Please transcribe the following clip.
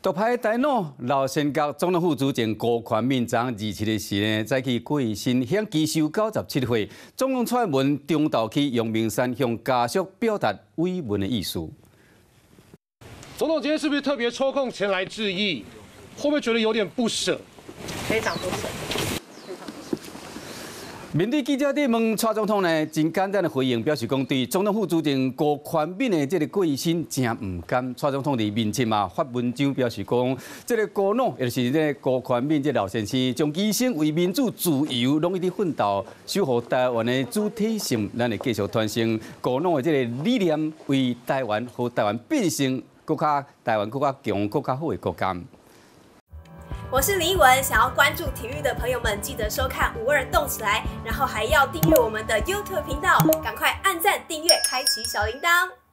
独派大脑老先觉总统府主政辜宽敏昨27日时呢，早起过身，享耆寿97岁。总统蔡英文中昼去阳明山向家属表达慰问的意思。总统今天是不是特别抽空前来致意？会不会觉得有点不舍？非常不舍。面對記者咧問蔡總統呢，真簡單的回應，表示講對總統府主政辜寬敏的這個過身誠毋甘。蔡總統佇面前嘛發文章表示講，這個辜老，也就是這個辜寬敏這老先生，將犧牲為民主自由，攏一直奮鬥，守護台灣的主體性，咱會繼續傳承辜老的這個理念，為台灣予台灣變成閣較台灣閣較強、閣較好的國家。我是林奕文，想要關注體育的朋友們，記得收看五二動起來，然後還要訂閱我們的 YouTube 頻道，趕快按讚、訂閱、開啟小鈴鐺。